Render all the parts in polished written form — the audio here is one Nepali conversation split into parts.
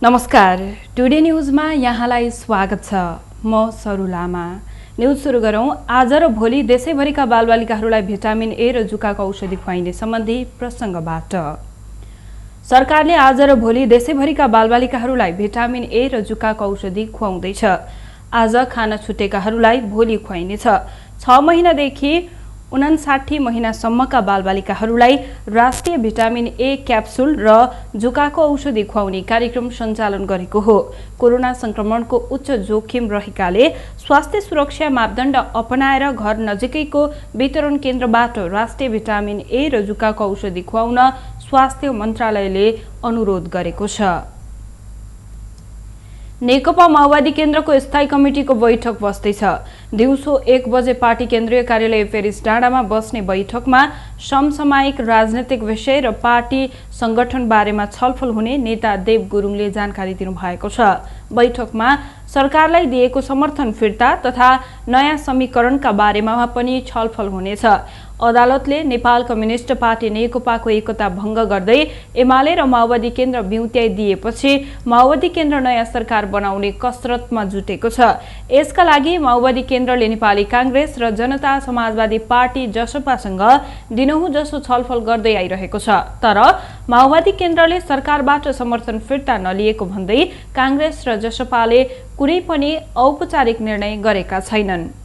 नमस्कार, टुडे न्यूजमा यहाँलाई स्वागत छ। म सरु लामा। न्यूज सुरु गरौं। आज र भोलि देशैभरिका बालबालिकाहरूलाई भिटामिन ए र जुकाको औषधि खुवाइने सम्बन्धी प्रसंगबाट। सरकारले आज र भोलि देशैभरिका बालबालिकाहरूलाई भिटामिन ए र जुकाको औषधि खुवाउँदैछ। आज खान छुटेकाहरूलाई भोलि खुवाइनेछ। 6 महिनादेखि 59 महिनासम्मका बालबालिकाहरूलाई राष्ट्रिय भिटामिन ए क्याप्सुल र जुकाको औषधि खुवाउने कार्यक्रम सञ्चालन गरेको हो। कोरोना संक्रमणको उच्च जोखिम रहेकाले स्वास्थ्य सुरक्षा मापदण्ड अपनाएर घर नजिकैको वितरण केन्द्रबाट राष्ट्रिय भिटामिन ए र जुकाको औषधि खुवाउन स्वास्थ्य मन्त्रालयले अनुरोध गरेको छ। नेकपा माओवादी केन्द्रको स्थायी कमिटिको बैठक बस्दैछ। दिउँसो 1 बजे पार्टी केन्द्रीय कार्यालय पेरिस डाँडामा बस्ने बैठकमा समसामयिक राजनैतिक विषय र पार्टी संगठन बारेमा छलफल हुने नेता देव गुरुङले जानकारी दिनुभएको छ। बैठकमा सरकारलाई दिएको समर्थन फिर्ता तथा नयाँ समीकरणका बारेमा पनि छलफल हुनेछ। अदालतले नेपाल कम्युनिस्ट पार्टी नेकपाको एकता भङ्ग गर्दै एमाले र माओवादी केन्द्र बिउत्याइदिएपछि माओवादी केन्द्र नयाँ सरकार बनाउने कसरतमा जुटेको छ। यसका लागि माओवादी केन्द्रले नेपाली कांग्रेस र जनता समाजवादी पार्टी जसपासँग दिनहुँ जसो छलफल गर्दै आइरहेको छ। तर माओवादी केन्द्रले सरकारबाट समर्थन फिर्ता नलिएको भन्दै कांग्रेस र जसपाले कुनै पनि औपचारिक निर्णय गरेका छैनन्।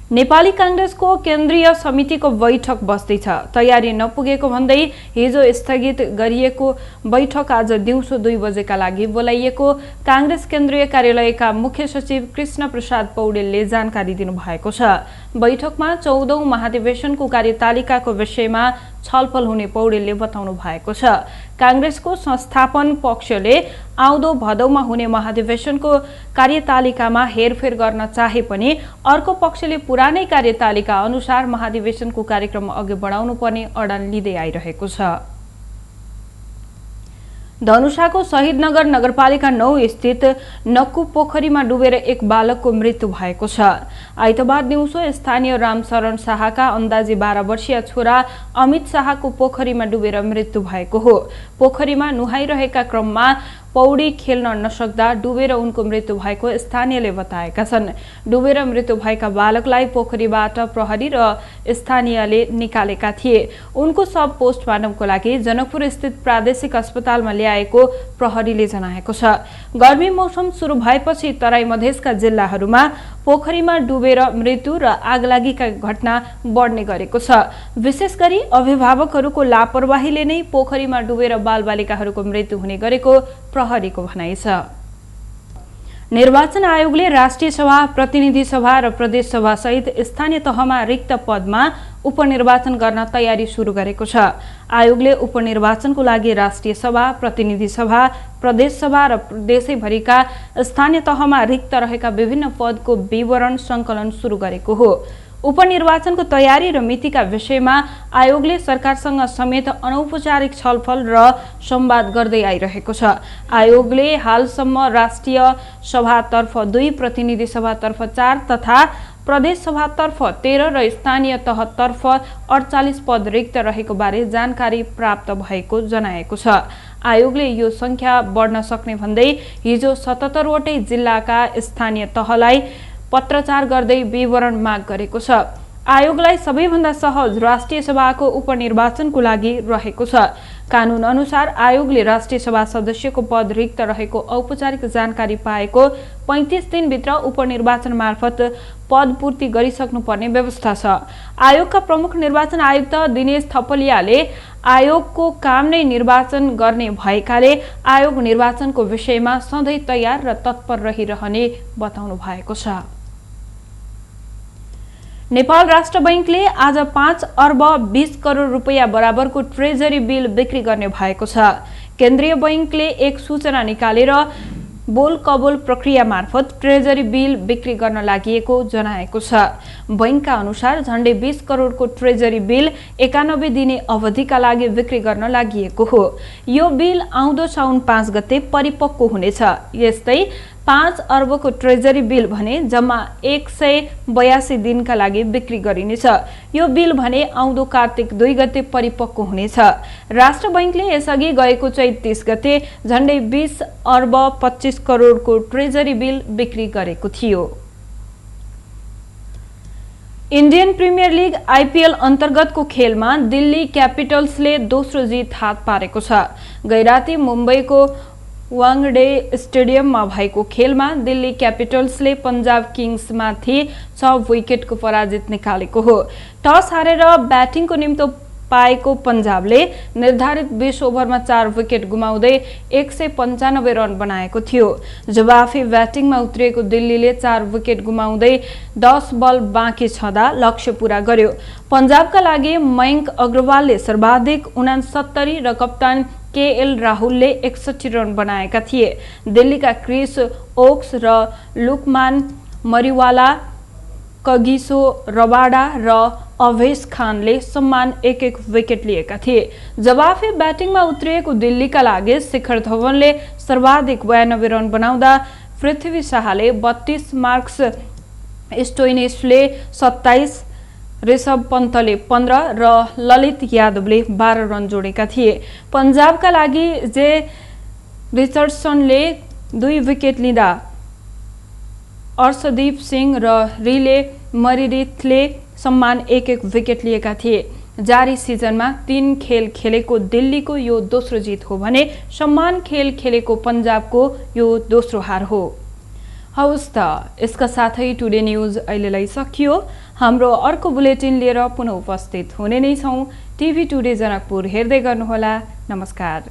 नेपाली कांग्रेसको केन्द्रीय समितिको बैठक बस्दैछ। तयारी नपुगेको भन्दै हिजो स्थगित गरिएको बैठक आज दिउँसो 2 बजेका लागि बोलाइएको कांग्रेस केन्द्रीय कार्यालयका मुख्य सचिव कृष्ण प्रसाद पौडेलले जानकारी दिनुभएको छ। बैठकमा 14औं महाधिवेशनको कार्यतालिकाको विषयमा छलफल हुने पौडेलले बताउनु भएको छ। कांग्रेसको संस्थापन पक्षले आउँदो भदौमा हुने महाधिवेशनको कार्यतालिकामा हेरफेर गर्न चाहे पनि अर्को पक्षले पुरानै कार्यतालिका अनुसार महाधिवेशनको कार्यक्रम अघि बढाउनु पर्ने अडान लिँदै आइरहेको छ। धनुषाको शहीदनगर नगरपालिका 9 स्थित नक्कु पोखरीमा डुबेर एक बालकको मृत्यु भएको छ। आइतबार दिउँसो स्थानीय रामशरण शाहका अन्दाजी 12 वर्षीय छोरा अमित शाहको पोखरीमा डुबेर मृत्यु भएको हो। पोखरीमा नुहाइरहेका क्रममा पौडी खेल्न नसक्दा डुबेर उनको मृत्यु भएको स्थानीयले बताएका छन्। डुबेर मृत्यु भएका बालकलाई पोखरीबाट प्रहरी र स्थानीयले निकालेका थिए। उनको शव पोस्टमार्टमको लागि जनकपुर स्थित प्रादेशिक अस्पतालमा ल्याएको प्रहरीले जनाएको छ। गर्मी मौसम सुरु भएपछि तराई मधेसका जिल्लाहरूमा पोखरीमा डुबेर मृत्यु र आगलागीका घटना बढ्ने गरेको छ। विशेष गरी अभिभावकहरूको लापरवाहीले नै पोखरीमा डुबेर बालबालिकाहरूको मृत्यु हुने गरेको प्रहरीको भनाइ छ। निर्वाचन आयोगले राष्ट्रिय सभा, प्रतिनिधि सभा र प्रदेश सभा सहित स्थानीय तहमा रिक्त पदमा उपनिर्वाचन गर्न तयारी सुरु गरेको छ। आयोगले उपनिर्वाचनको लागि राष्ट्रिय सभा, प्रतिनिधि सभा, प्रदेश सभा र देशैभरिका स्थानीय तहमा रिक्त रहेका विभिन्न पदको विवरण संकलन सुरु गरेको हो। उपनिर्वाचनको तयारी र मितिका विषयमा आयोगले सरकारसँग समेत अनौपचारिक छलफल र संवाद गर्दै आइरहेको छ। आयोगले हालसम्म राष्ट्रिय सभातर्फ 2, प्रतिनिधि सभातर्फ 4 तथा प्रदेश सभातर्फ 13 र स्थानीय तहतर्फ 48 पद रिक्त रहेको बारे जानकारी प्राप्त भएको जनाएको छ। आयोगले यो संख्या बढ्न सक्ने भन्दै हिजो 77 वटै जिल्लाका स्थानीय तहलाई पत्रचार गर्दै विवरण माग गरेको छ। आयोगलाई सबैभन्दा सहज राष्ट्रिय सभाको उपनिर्वाचनको लागि रहेको छ। कानून अनुसार आयोगले राष्ट्रिय सभा सदस्यको पद रिक्त रहेको औपचारिक जानकारी पाएको 35 दिनभित्र उपनिर्वाचन मार्फत पद पूर्ति गरिसक्नुपर्ने व्यवस्था छ। आयोगका प्रमुख निर्वाचन आयुक्त दिनेश थपलियाले आयोगको काम नै निर्वाचन गर्ने भएकाले आयोग निर्वाचनको विषयमा सधैँ तयार र तत्पर रहिरहने बताउनु भएको छ। नेपाल राष्ट्र बैंकले आज 5 अर्ब 20 करोड रुपैयाँ बराबरको ट्रेजरी बिल बिक्री गर्ने भएको छ। केन्द्रीय बैंकले एक सूचना निकालेर बोल कबोल प्रक्रिया मार्फत ट्रेजरी बिल बिक्री गर्न लागि जनाएको छ। बैंकका अनुसार झण्डै 20 करोडको ट्रेजरी बिल 91 दिने अवधिका लागि बिक्री गर्न लागि हो। यो बिल आउँदो साउन 5 गते परिपक्व हुनेछ। यस्तै 5 अर्बको ट्रेजरी बिल भने जम्मा 182 दिनका लागि बिक्री गरिनेछ। यो बिल भने आउँदो कार्तिक 2 गते परिपक्व हुनेछ। राष्ट्र बैंकले यसअघि गएको चैत 30 गते झण्डै 20 अर्ब 25 करोडको ट्रेजरी बिल बिक्री गरेको थियो। इन्डियन प्रिमियर लिग आइपिएल अन्तर्गतको खेलमा दिल्ली क्यापिटल्सले दोस्रो जित हात पारेको छ। गैराती मुम्बईको वाङडे स्टेडियममा भएको खेलमा दिल्ली क्यापिटल्सले पंजाब किङ्समाथि 6 विकेटको पराजित निकालेको हो। टस हारेर ब्याटिङको निम्तो पाएको पंजाबले निर्धारित 20 ओभरमा 4 विकेट गुमाउँदै 195 रन बनाएको थियो। जवाफी ब्याटिङमा उत्रिएको दिल्लीले 4 विकेट गुमाउँदै 10 बल बाँकी छँदा लक्ष्य पूरा गर्यो। पंजाबका लागि मयंक अग्रवालले सर्वाधिक 69 र कप्तान केएल राहुलले 61 रन बनाएका थिए। दिल्लीका क्रिस ओक्स र लुकमान मरिवाला, कगिसो रबाडा र अवेश खानले समान 1-1 विकेट लिएका थिए। जवाफी ब्याटिङमा उत्रिएको दिल्लीका लागि शिखर धवनले सर्वाधिक 92 रन बनाउँदा पृथ्वी शाहले 32, मार्कस स्टोइनिसले 27, ऋषभ पन्तले 15 र ललित यादवले 12 रन जोडेका थिए। पंजाबका लागि जे रिचर्डसनले 2 विकेट लिँदा अर्शदीप सिंह र रिले मरिरिथले समान 1-1 विकेट लिएका थिए। जारी सिजनमा 3 खेल खेलेको दिल्लीको यो दोस्रो जित हो भने समान खेल खेलेको पंजाबको यो दोस्रो हार हो। हवस् त, यसका साथै टुडे न्यूज अहिलेलाई सकियो। हाम्रो अर्को बुलेटिन लिएर पुनः उपस्थित हुने नै छौं। टिभी टुडे जनकपुर हेर्दै गर्नुहोला। नमस्कार।